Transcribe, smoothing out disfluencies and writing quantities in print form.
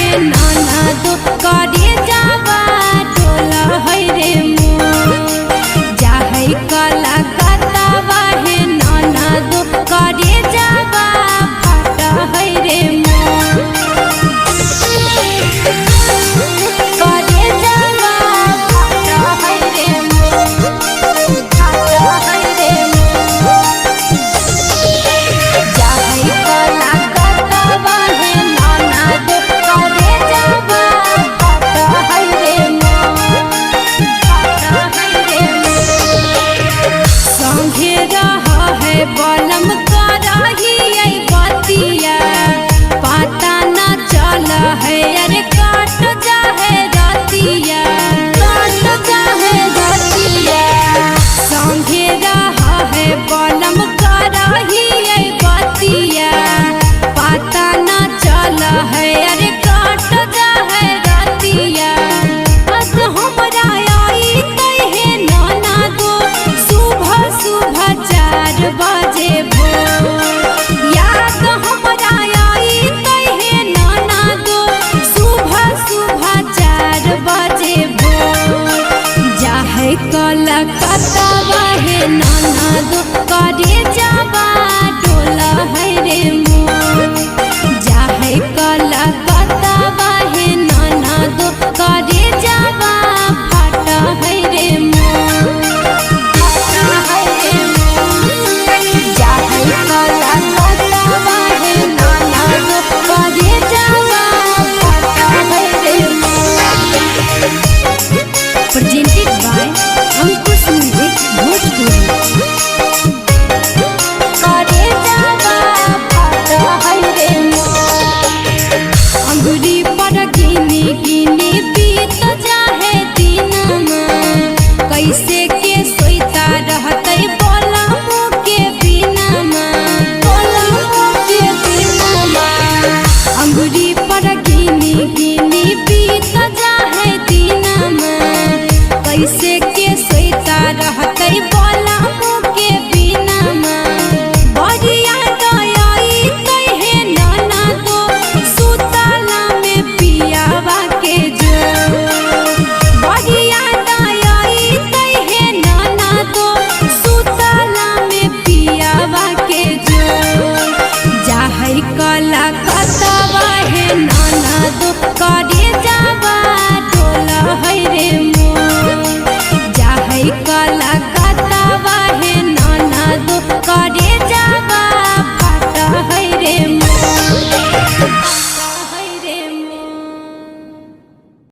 हे नाना दो करे जावा डोला है रे मोर। जाहै कला कतवा हे नाना दो करे जावा फाटा है रे मोर। करे जावा फाटा है रे मोर, फाटा है रे मोर। जाहै कला कतवा हे नाना दो करे जावा फाटा है रे मोर, फाटा है रे मोर। संघे रह है बलम करही बतिया, पता न चल है